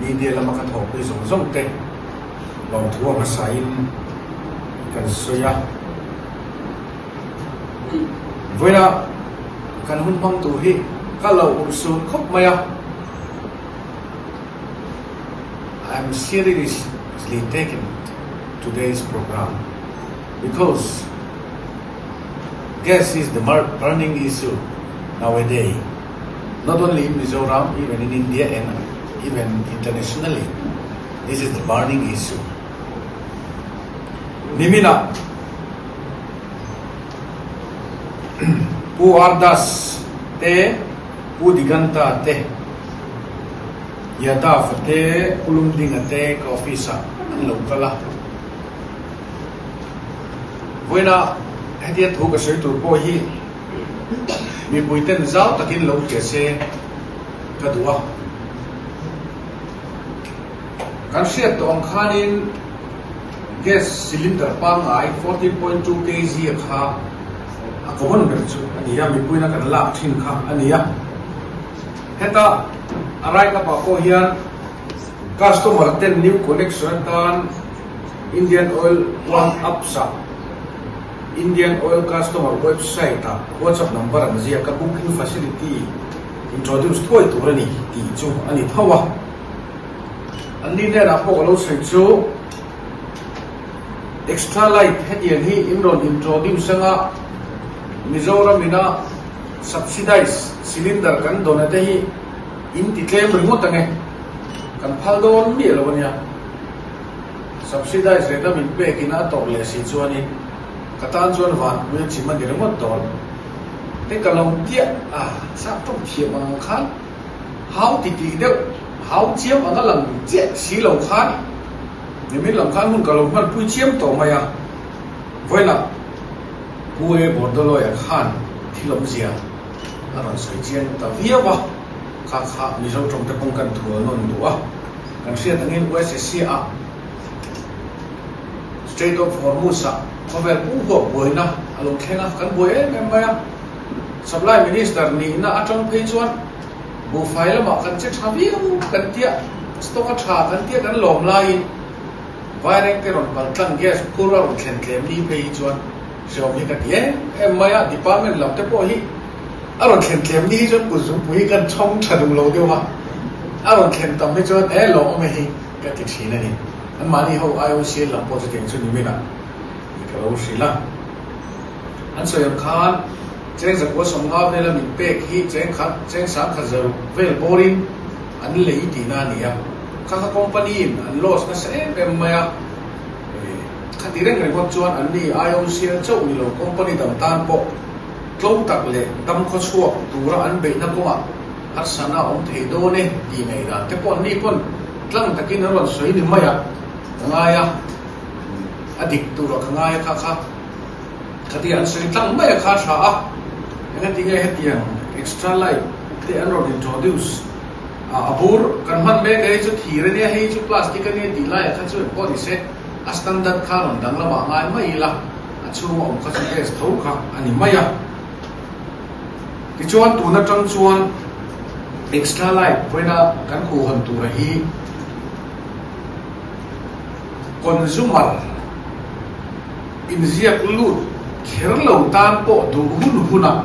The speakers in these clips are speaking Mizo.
Media lama ka thawhpui zawng zawng te lawmthu a hmasain kan sawi a. Vawiina kan hun hmang tur hi ka lo urhsun khawp mai a. I am seriously taken today's program because gas is the burning issue nowadays not only in Mizoram even in India and even internationally this is the burning issue. Nimina Pu Ardas te Pu Diganta te Yadav te Pu Lumdinga te ka office ah an lo kal a. Vawiina hetia thu ka sawi tur pawh hi mipui ten zau takin lo hria se ka duh a. Kan hriat tawh ang khanin gas cylinder pangngai 14.2 kg a kha a common ber chu a ni a, mipuiin a kan lak thin kha a ni a. Heta a right up ah pawh hian customer ten new connection atan Indian Oil One Apps ah Indian Oil customer website ah WhatsApp number an ziak a, booking facility introduce thuai tur a ni tih chu a ni tho a. An ni hnenah pawh ka lo sawi chu extra light hetiang hi in rawn introduce anga Mizoram ina subsidize cylinder kan dawn te hi in ti tlem ringawt ange kan phal dawn miah lo ania. Subsidize rate a min pek ina a tawrh leh si chuanin ka tan chuan vanpui a chim a ni ringawt dawn. Te ka lo tiah a, sap tawng thiam ang khan hau ti tih deuh, hau chiam ang a lang chiah si lo khan nimin lam khan hun ka lo hmanpui chiam tawh mai a. Vawilah Pu A Bordoloi-a khan thil awmzia a rawn sawi chiang ta viau a, kha kha Mizo tawngte pawng kan thual nawn duh a. Kan hriat angin USSC-ah Strait of Hormuz-ah khawvel pum huap buaina a lo thleng a, kan buai em em mai a. Supply Minister nihna atang phei chuan buhfai lamah kan che tha viau kan tia, stock a tha kan tia kan lawm laiin Vairengte rawn pal tlang gas phur a rawn thlen tlem ni phei hi chuan hreawm hi ka ti em em mai a, department lam te pawh hi A rawn thlen tlem ni hi chuan kut zungpui hi kan chhawng tha duh lo deuh a, a rawn thlen tam hi chuan he lawm awm hi ka ti thin a ni. Anmahni ho IOCL lam pawh chutiang chu nimin ah ka lo hrilh a. An sawi ang khan cheng zakua 50 vela min pek hi cheng khat, cheng 10,000 zaruk vel bawrin an lei tihna a ni a. Kha kha company in an loss nasa em em mai a, khati reng ringawt chuan anni IOCL chauh ni lo company dang tan pawh Tlo tak leh dam khaw chhuak tura an beihna kawngah harsana a awm thei dawn e tih ngaihdan te pawh anni pawn tlang takin an rawn sawi ni mai a, ka ngai a, a dik tura ka ngai a kha kha khatia an sawi tlang mai a kha tha a, engatinge hetiang extra light te an rawn introduce a, a bur kan hman mek a hei chu thir ania hei chu plastic ania tih laiah kha chu engpawh ni se a standard kha rawn danglamah ngai mai ila. A chhunga awm kha chu gas tho kha a ni mai a. Tichuan tun atang chuan extra light vawiina kan khuhhawn tura hi consumer inziak lut kher lo tan pawh duh hun hunah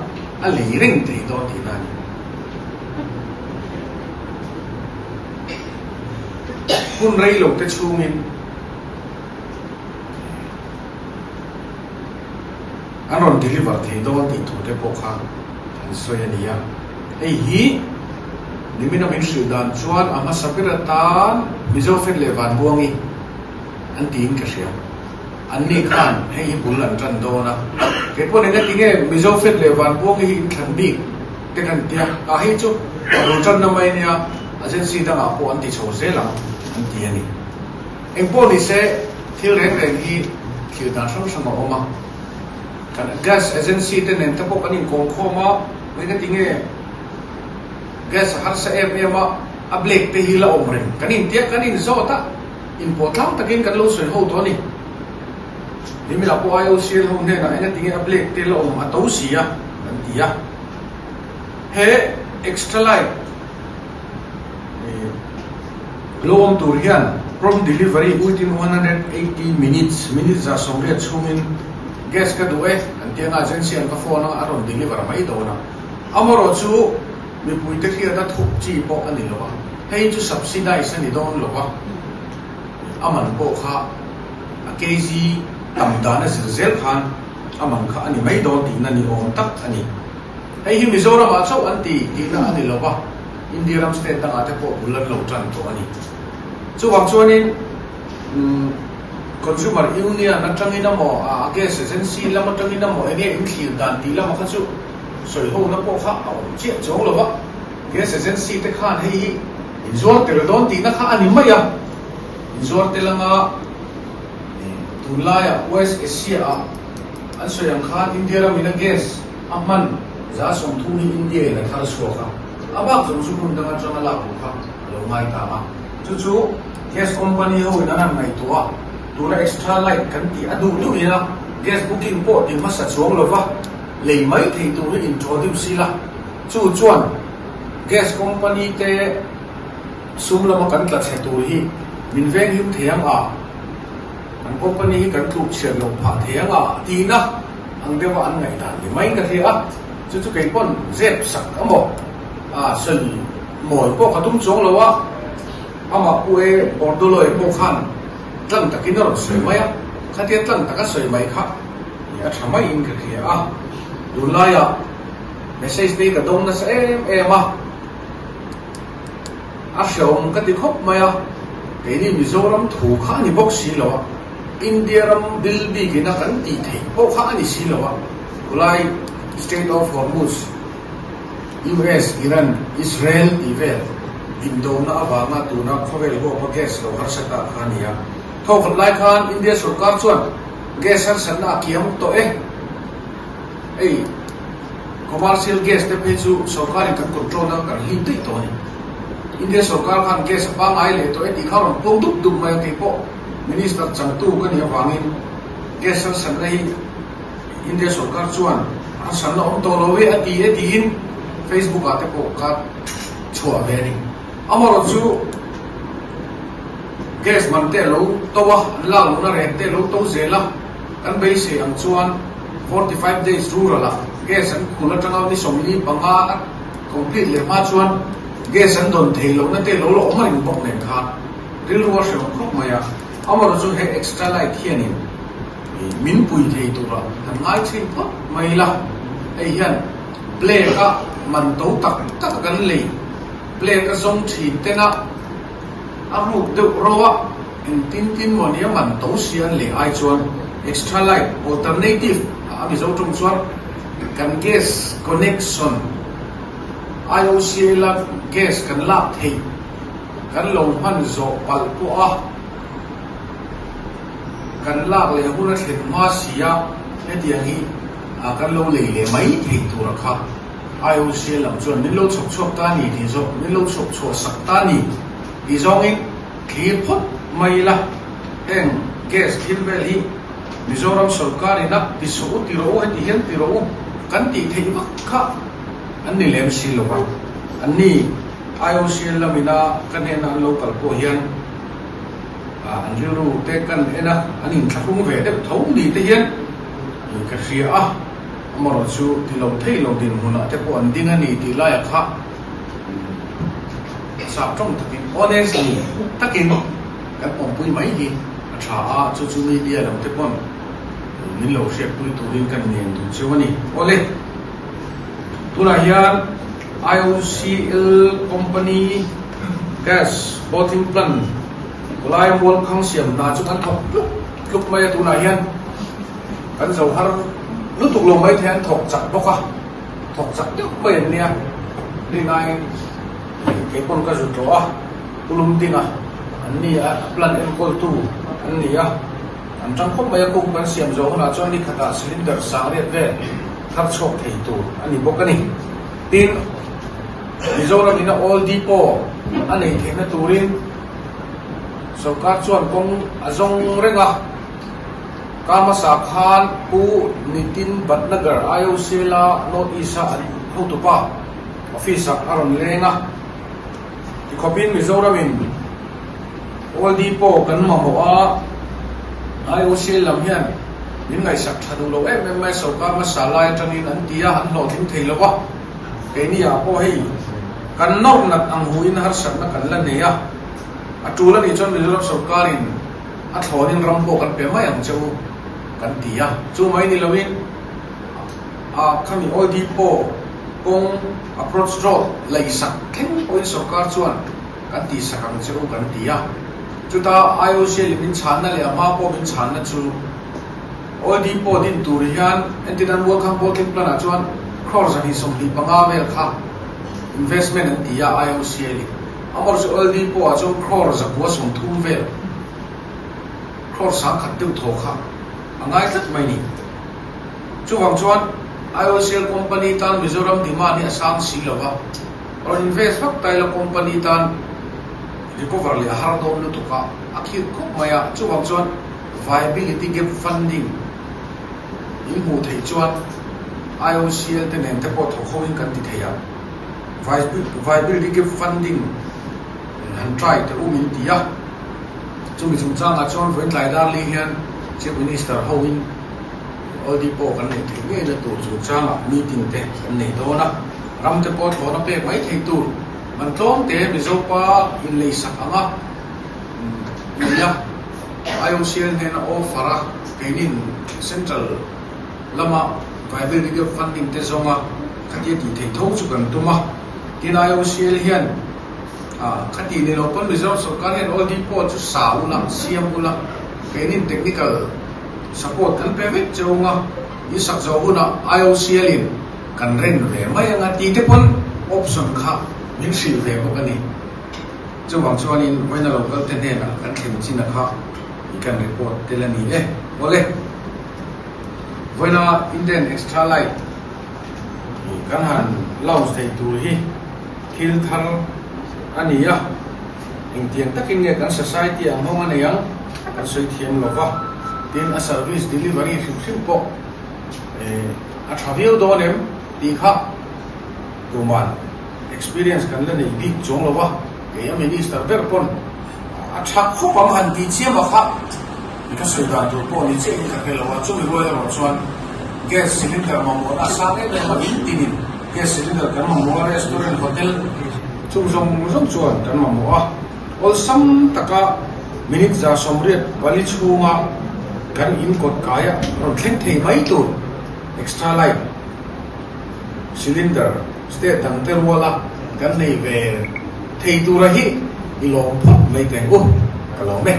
a lei reng thei dawn tihna a ni. Hun rei lo te chhungin. An rawn deliver thei dawn tih thu te pawh kha an sawi a ni a. Hei hi nimina min hrilh dan chuan a hmasa ber atan Mizo Fet leh Vanbuangi an tiin ka hria. Anni khan hei hi bul an tan dawn a. Kei pawh nen ati nge Mizo Fet leh Vanbuangi hi inthlan bik te kan tia. Ah hei chu bul tanna mai ania agency dangah pawh an ti chho zel ang an ti a ni. Engpawh ni se, thil reng reng hi thil dan hrang hrang a awm a. Kan gas agency te nen te pawh kan inkawm khawm a, engati nge gas a harsa em em a, a black te hi la awm reng. Kan intia kan inzawt a, inpawh tlang takin kan lo sawi ho tawh a ni. Nimina pawh IOCL ho hnenah engati nge a black te la awm a to si a, kan ti a. He extra light. Lo awm tur hian prompt delivery within 180 minutes, minute 180 chhungin gas ka duh e an ti anga agency an ka phone a, a rawn deliver mai dawn a. Amarawh chu mipuite hriata thuk chi pawh a ni lo a, hei chu subsidize a ni dawn lo a, a man pawh kha a kg tam dan a zir zel khan a man kha a ni mai dawn tihna ni awm tak a ni. Hei hi Mizoramah chauh an ti tihna a ni lo va, India ram state dangah te pawh bul an lo tan tawh a ni. Chuvang chuanin Consumer Union atangin emaw, a gas agency lam atangin emaw enge in thlir dan tih lamah kha chu sawi hona pawh kha a awm chiah chuang lo va, gas agency te khan hei hi inzuar tel dawn tihna kha a ni mai a, inzuar tel anga tunlaiah West Asia-ah an sawi ang khan India ramin a gas A hman 30% hi India in a thar chhuak a, a bak zawng chu hmun dang atanga lak luh kha a lo ngai ta a. Chu chu gas company ho in an han ngaihtuah a, tuna extra light kan tih a duh duh in a gas booking pawh ti hmasa chuang lova lei mai thei tur hi introduce ila, chu chuan gas company te sum lama kan tla chhe tur hi min venghim thei ang a, kan company hi kan tluk chhiat loh phah thei ang a tihna. Ang deuha an ngaihdan ni mai ka hria a, chu chu kei pawn zep sak a maw? A sawi mawi pawh ka tum chuang lo a, amah Pu E Bordoloi pawh khan tlang takin a rawn sawi mai a, khatia tlang taka sawi mai kha a tha maiin ka hria a, tunlaiah message te hi ka dawng nasa em em a. A hreawm ka ti khawp mai a, keini Mizoram thu kha a ni bawk si lo a, India ram bil bikin a kan tih theih pawh kha a ni si lo a, khulai Strait of Hormuz, US, Iran, Israel tih vel indona avanga tuna khawvel huapa gas lo harsa ta kha a ni a. Thawkhat lai khan India sorkar chuan gas harsatna a kiam tawh e. Hei commercial gas te phei chu sorkarin kan control a kan hlim daih tawh a ni. India sorkar khan gas a pangngai leh tawh e tih kha a rawn puang dup dup mai a, kei pawh minister changtu ka nih avangin gas harsatna hi India sorkar chuan harsatna awm tawh lo e a ti e tiin Facebook ah te pawh ka chhuah ve a ni. Amaherawhchu chu gas man te a lo to a, an lak lohna rate te a lo to zel a, kan beisei ang chuan 45 days rural ah gas an khul atanga ni 45 a complete leh hma chuan gas an dawn thei lohna te lo la awm reng bawk nen khan rilru a hrehawm khawp mai a. Amaherawhchu chu he extra light hianin min pui thei tura han ngai thin phawt mai la, hei hian black a man to tak tak a kan lei black a zawng thin tena a ruk deuh ro a. Engtin tin maw nia man to si an leh ai chuan extra light alternative a Mizo tawng chuan kan gas connection IOCL a gas kan lak theih kan lo hman zawh palh pawh a kan lak leh hun a thlen hma si a hetiang hi kan lo lei leh mai theih tur a kha IOCL lam chuan min lo chhawp chhuak ta ni tih zawk min lo chhawp chhuah sak ta ni tih zawngin Thlir phawt mai ila, heng gas thil vel hi Mizoram sorkar in a ti suh u ti rawh u heti hian ti rawh u kan tih theih vak kha an ni lem si lo va, an ni IOCL lamina ka hnena an lo kal pawh hian an rilru te kan en a, an inthlahrung ve deuh tho ni te hian ka hria a, amaherawhchu ti lo thei lo dinhmunah te pawh an ding a ni tih laiah kha. Sap tawng takin, honestly takin kan awmpui mai hi a tha a, chu chu media lam te pawn min lo hriatpui turin kan ngen duh cheu a ni. Awle, tunah hian IOCL company gas bottling plant khawlai mualkhang siam hna chu kan thawk tluk tluk mai a, tunah hian kan zo har lutuk lo mai thei an thawk chak bawk a. Thawk chak deuh mai an nia, ringai kei pawn ka zut rawh a, Pu Lumdinga an ni a, a plant enkawltu an ni a, an tang khawp mai a, cook kan siam zawh hunah chuan ni khatah cylinder 8000 vel thar chhuak thei tur a ni bawk a ni. Tin, Mizoram ina oil depot a neih theihna turin sorkar chuan kawng a zawng reng a. Ka hmasa khan Pu Nitin Bhatnagar IOC la North East a an hotupa office ah a rawn leng a. Tikhawpin Mizoram in. Oil Depot kan mamawh a, IOCL lam hian min ngaihsak tha duh lo em em mai, sorkar hmasa lai atangin an ti a, an hlawhtling thei lo va, keini ah pawh hei kan nawr nat ang huin harsatna kan la nei a, a tul anih chuan Mizoram sorkarin a thlawnin ram pawh kan pe mai ang che u kan ti a, chu mai ni loin a khami Oil Depot kawng approach road laihsak thleng pawhin sorkar chuan kan tihsak ang che u kan ti a. Chuta IOCL in min chhanna leh a hma pawh min chhanna chu Oil Depot din tur hian entirnan Mualkhang Bottling Plant ah chuan crore 225 vel kha investment an ti a IOCL in. Amaherawhchu chu Oil Depot ah chuan crore 930 vel, crore 1000 deuh thaw kha a ngai tlat mai ni. Chuvang chuan IOCL company tan Mizoram demand hi a sang si lo va. Rawn invest vak ta ila company tan recover leh a har dawn lutuk a, a khirh khawp mai a, chuvang chuan viability gap funding in hmuh theih chuan IOCL te nen te pawh thawk ho in kan ti thei ang. Viability gap funding han try teh u min ti a, chumi chungchangah chuan vawiin tlai dar li hian Chief Minister ho in Oil Depot kan neih theih ngei na tur chungchangah meeting te kan nei dawn a. Ram te pawh thlawhna pek mai thei tur man tlawm te Mizo pa in lei sak ang a nei a, IOCL hnena offer a keinin Central lama viability gap funding te zawnga khatia tih theih tho chu kan tum a. Tin IOCL hian khati ni lo pawn Mizoram sawrkar hian Oil Depot chu sa ula, siam ula, keinin technical support kan pe vek che ung a, in sak zawh hunah IOCL in Kan ren ve mai anga tih te pawn option kha min hrilh ve bawk a ni. Chuvang chuanin vawiina lo kal te hnenah kan thlen chin a kha i kan report tel a ni e. Awle. Vawiina Indian Extra Light kan han launch thei tur hi thil thar a ni a, engtiang takin nge kan society ang nghawng a nei ang kan sawi thiam lo va, tin a service delivery hrim hrim pawh A tha viau dawn em tih kha tuman experience kan la nei bik chuang lo va, kei a minister ber pawn a tha khawp ang han tih chiam a kha i ka sawi dan tur pawh ni chiah in ka hre lo a, chumi rual erawh chuan gas cylinder mamawhna a sang em em a, in tinin gas cylinder kan mamawh a, restaurant, hotel chung zawng zawng chuan kan mamawh a. Awlsam taka minute 184 chhunga kan in kawt kaia rawn thleng thei mai tur extra light cylinder state dang te ruala kan nei ve thei tura hi i lawm phawt mai teng u, ka lawm e.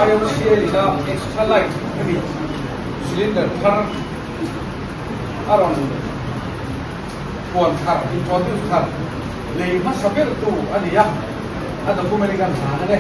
IOCL ina extra light hemi cylinder thar a rawn puan thar, introduce thar, lei hmasa bertu a ni a, a document hi kan hlan ang e.